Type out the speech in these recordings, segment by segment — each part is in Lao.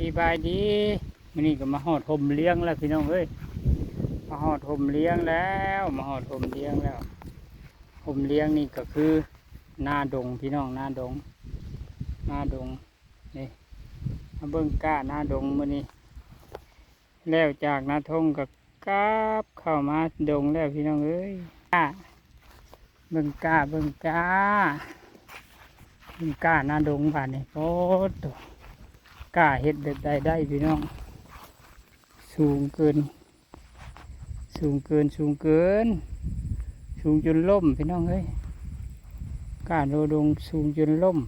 ສະບາຍດີ ມື້ນີ້ກໍມາຮອດຮົ່ມລຽງແລ້ວພີ່ນ້ອງເອີຍ ມາຮອດຮົ່ມລຽງແລ້ວ ມາຮອດຮົ່ມລຽງແລ້ວ ຮົ່ມລຽງນີ້ກໍຄືນາດົງພີ່ນ້ອງ ນາດົງ ນາດົງ ນີ້ ມາເບິ່ງກ້ານາດົງມື້ນີ້ ແລ້ວຈາກນາທົ່ງກໍກັບເຂົ້າມາດົງແລ້ວພີ່ນ້ອງເອີຍ ກ້າ ເບິ່ງກ້າ ເບິ່ງກ້າ ເບິ່ງກ້ານາດົງບາດນີ້ ໂອ້ໂຕ ກ້າເຮັດແບບໃດໄດ້ພີ່ນ້ອງ ສູງເກີນ ສູງເກີນ ສູງເກີນ ສູງຈົນລົ້ມພີ່ນ້ອງເອີຍ ກ້າໂດດົງສູງຈົນລົ້ມ.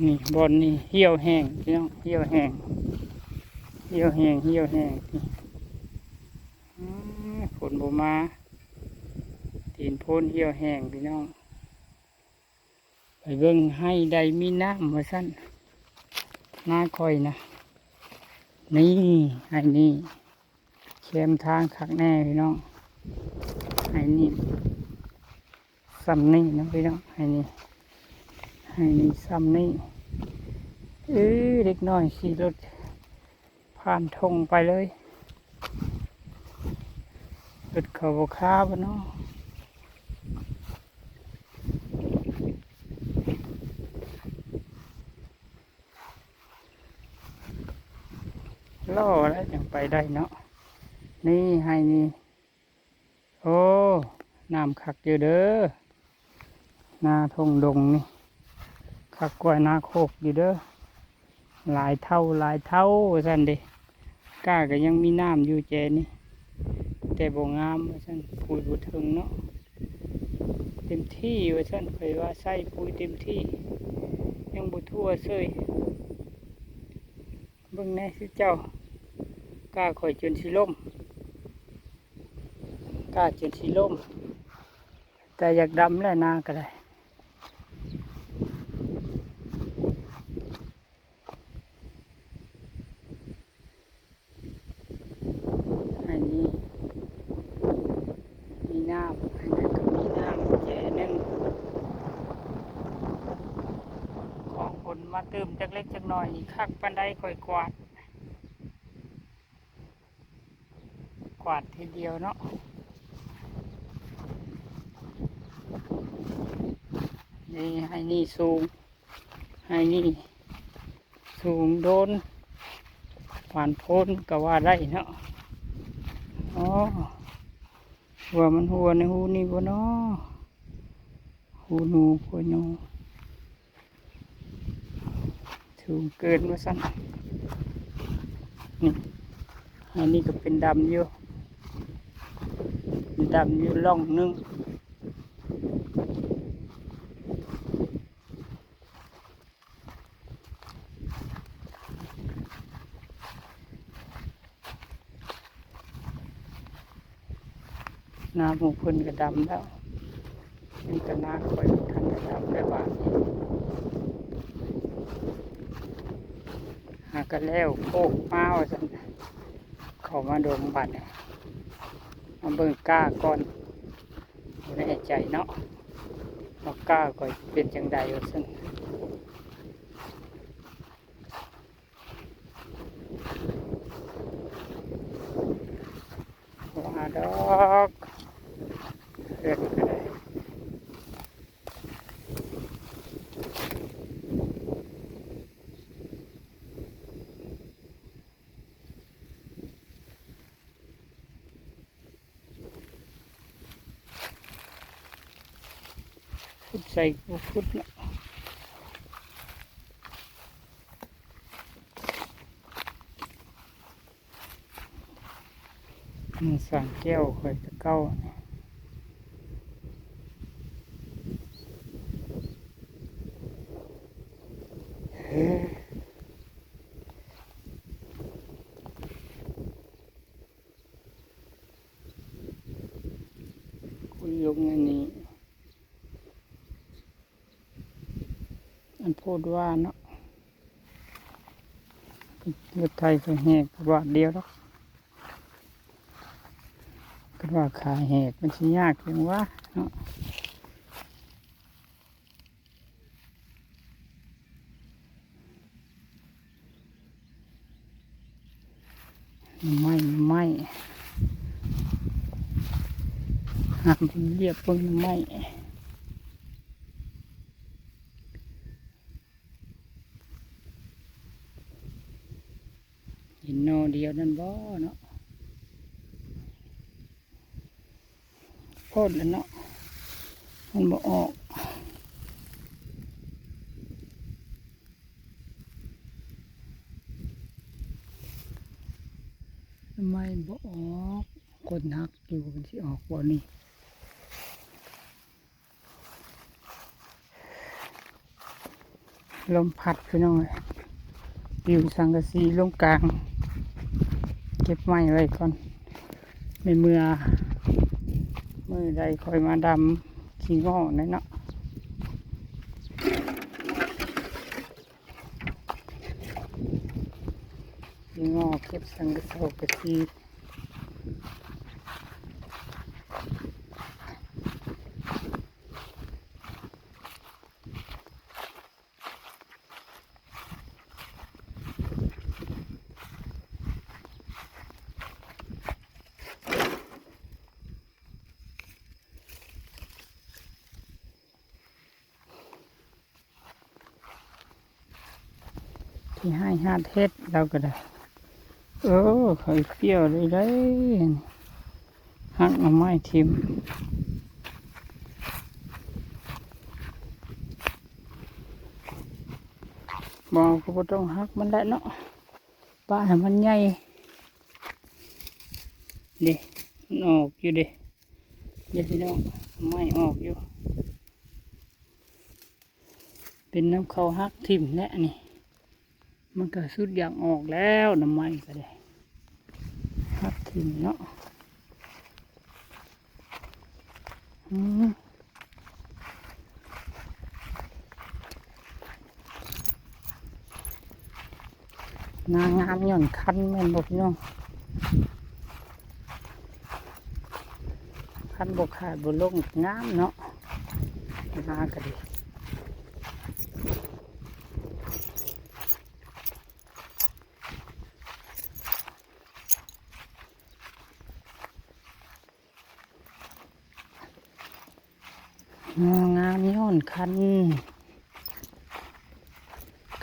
ນີ້ບ່ອນນີ້ຫ່ຽວແຫ້ງພີ່ນ້ອງ ຫ່ຽວແຫ້ງ ຫ່ຽວແຫ້ງ ຫ່ຽວແຫ້ງ ອືມ ຝົນບໍ່ມາ ຕີນໂພນຫ່ຽວແຫ້ງພີ່ນ້ອງ ໄປເບິ່ງໄຮ່ໃດມີນ້ຳວ່າຊັ້ນ ນາຂ້ອຍນະ ນີ້ ໄຮ່ນີ້ ແຄມທາງຄັກແນ່ພີ່ນ້ອງ ໄຮ່ນີ້ຊ່ຳນີ້ເນາະພີ່ນ້ອງ ໄຮ່ນີ້ ໄຮ່ນີ້ຊ່ຳນີ້ ເອີ ເດັກນ້ອຍຂີ່ລົດຜ່ານທົ່ງໄປເລີຍ ລົດເຂົາບໍ່ຄາບໍ່ເນາະ. ລໍແລ້ວຈັ່ງໄປໄດ້ເນາະ ນີ້ໄຮ່ນີ້ ໂອ້ ນ້ຳຄັກຢູ່ເດີ ນາທົ່ງດົງນີ້ ຄັກກວ່ານາໂຄກຢູ່ເດີ ຫຼາຍເທົ່າ ຫຼາຍເທົ່າວ່າຊັ້ນເດ ກ້າກໍຍັງມີນ້ຳຢູ່ແຈນີ້ ແຕ່ບໍ່ງາມວ່າຊັ້ນ ປຸຍບໍ່ເຖິງເນາະ ເຕັມທີ່ວ່າຊັ້ນ ຂ້ອຍວ່າໃສ່ປຸຍເຕັມທີ່ ຍັງບໍ່ທົ່ວເສີຍ ເບິ່ງແດ່ຊິເຈົ້າ ກ້າຂ້ອຍຈົນຊິລົ້ມ ກ້າຈົນຊິລົ້ມ ແຕ່ຢາກດຳແຫຼະນາກໍໄດ້. ໄຮ່ນີ້ມີນ້ຳ ໄຮ່ນັ້ນກໍມີນ້ຳແຈໜຶ່ງ ຂອງຝົນມາຕື່ມຈັກເລັກຈັກໜ້ອຍນີ້ ຄັກປານໃດຂ້ອຍກວາດ ກວາດທີດຽວເນາະ ນີ້ ໄຮ່ນີ້ສູງ ໄຮ່ນີ້ສູງໂດນ ຫວ່ານໂພນກໍວ່າໄດ້ເນາະ ອໍ ວ່າມັນຮົ່ວໃນຮູນີ້ບໍ່ເນາະ ຮູໜູ ຂົວຫຍ້ອງ ສູງເກີນວ່າຊັ້ນ ນີ້ ອັນນີ້ກໍເປັນດຳຢູ່ ເປັນດຳຢູ່ຮ່ອງໜຶ່ງ ນາໝູ່ເພິ່ນກໍດຳແລ້ວ ມີແຕ່ນາຂ້ອຍບໍ່ທັນໄດ້ດຳໄດ້ບາດນີ້ ຫາກໍແລ້ວໂຄກມາວ່າຊັ້ນ ເຂົ້າມາດົງບາດນີ້ ມາເບິ່ງກ້າກ່ອນ ບໍ່ແນ່ໃຈເນາະ ວ່າກ້າຂ້ອຍເປັນຈັ່ງໃດວ່າຊັ້ນ. ບໍ່ຫາດອກ ເຮືອນກໍໄດ້ ຂຸດໃສ່ບໍ່ຂຸດເນາະ ມັນສ້າງແກ້ວຂ້ອຍແຕ່ເກົ່າ. ຄຸຍລົງອັນນີ້ ອັນໂພດວ່າເນາະ ລົດໄຖກໍແຫກບາດດຽວດອກ ຄັນວ່າຂາແຫກມັນຊິຍາກຫຍັງວະເນາະ. ໜໍ່ໄມ້ ໜໍ່ໄມ້ ຫາມາລຽບເບິ່ງໜໍ່ໄມ້ ເຫັນໜໍ່ດຽວນັ້ນບໍ່ເນາະ? ໂພດແລ້ວເນາະ ມັນບໍ່ອອກ ໜໍ່ໄມ້ບໍ່ອອກ ຄົນຮັກຢູ່ ມັນຊິອອກບໍ່ນີ້? ລົມພັດພີ່ນ້ອງເອີຍ ປິວສັງກະສີລົງກາງ ເກັບໄມ້ໄວ້ກ່ອນ ໃນເມື່ອມື້ໃດຄ່ອຍມາດຳຂີ້ງໍ້ແຫຼະເນາະ ຂີ້ງໍ້ເກັບສັງກະເສົາກະສີ. ຂີ້ຮ້າຍຫາດເຮັດ ລາວກໍໄດ້ ເອີ ຂ້ອຍປ່ຽວເລີຍໄດ໋ ຫັກໜໍ່ໄມ້ຖິ້ມ ບໍ່ເອົາກໍບໍ່ຕ້ອງຫັກມັນແຫຼະເນາະ ປະໃຫ້ມັນໃຫຍ່ ເດ້ ມັນອອກຢູ່ເດ້ ເດ້ພີ່ນ້ອງ ໜໍ່ໄມ້ອອກຢູ່. ເປັນນຳເຂົາຫັກຖິ້ມແຫຼະນີ້ ມັນກໍສຸດຢາກອອກແລ້ວ ໜໍ່ໄມ້ກໍໄດ້ຫັກຖິ້ມເນາະ ອືມ ນາງາມຍ້ອນຄັນແມ່ນບໍ່ພີ່ນ້ອງ? ຄັນບໍ່ຂາດບໍ່ລົງງາມເນາະ ນາກໍດີ ງາມຍ້ອນຄັນ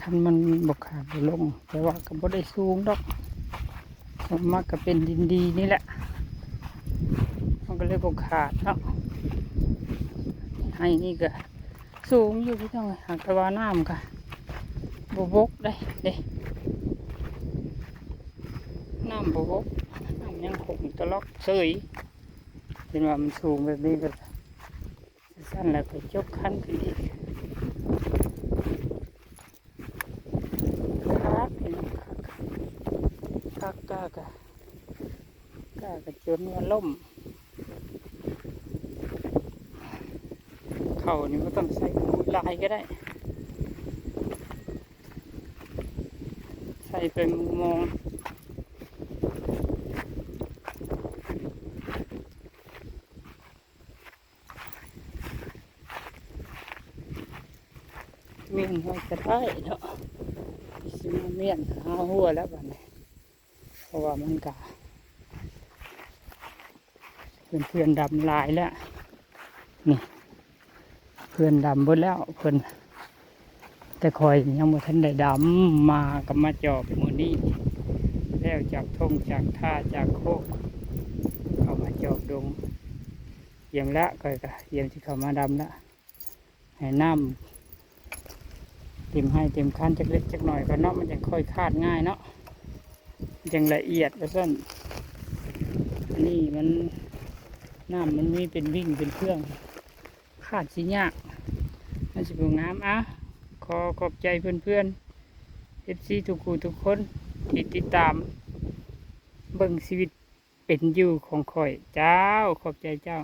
ຄັນມັນບໍ່ຂາດບໍ່ລົງ ແຕ່ວ່າກໍບໍ່ໄດ້ສູງດອກ ສ່ວນມາກກໍເປັນດິນດີນີ້ແຫຼະ ມັນກໍເລີຍບໍ່ຂາດເນາະ ໄຮ່ນີ້ກໍສູງຢູ່ພີ່ນ້ອງ ຫາກແຕ່ວ່ານ້ຳກໍບໍ່ບົກໄດ໋ເດ້ ນ້ຳບໍ່ບົກ ນ້ຳຍັງຄົງຕະຫຼອກເສີຍ ເຫັນວ່າມັນສູງແບບນີ້ກໍ ຊັ້ນແລ້ວກໍຍົກຄັນຂຶ້ນອີກ ຄັກ ຄັກ ຄັກ ກ້າກະ ກ້າກະຈົນວ່າລົ້ມ ເຂົ້ານີ້ບໍ່ຕ້ອງໃສ່ປຸ໋ຍຫຼາຍກໍໄດ້ ໃສ່ໄປມອງໆ. ມ້ຽນໄວ້ກໍໄດ້ເນາະ ຊິມາມ້ຽນຫາຫົວແລ້ວບັດນີ້ ເພາະວ່າມັນກະເພື່ອນໆດຳຫຼາຍແລ້ວ ນີ້ ເພື່ອນດຳເບິດແລ້ວ ເພິ່ນ ແຕ່ຂ້ອຍຍັງບໍ່ທັນໄດ້ດຳ ມາກໍມາຈອບມື້ນີ້ ແລ້ວຈາກທົ່ງຈາກທ່າຈາກໂຄກ ເຂົ້າມາຈອບດົງ ຢ້ຽມລະ ຂ້ອຍກໍຢ້ຽມຊິເຂົ້າມາດຳລະ ໃຫ້ນ້ຳເຕັມໄຮ່ເຕັມຄັນຈັກເລັກຈັກໜ້ອຍກ່ອນເນາະ ມັນຈັ່ງຄ່ອຍຂາດງ່າຍເນາະ ມັນຈັ່ງລະອຽດວ່າຊັ້ນ ອັນນີ້ມັນ ນ້ຳມັນມີເປັນວິ່ງເປັນເຄື່ອງ ຂາດຊິຍາກ ມັນຊິບໍ່ງາມ. ອາ ຂໍຂອບໃຈເພື່ອນໆ ເອັຟຊີ ທຸກຜູ້ທຸກຄົນທີ່ຕິດຕາມເບິ່ງຊີວິດເປັນຢູ່ຂອງຂ້ອຍເຈົ້າ ຂອບໃຈເຈົ້າ.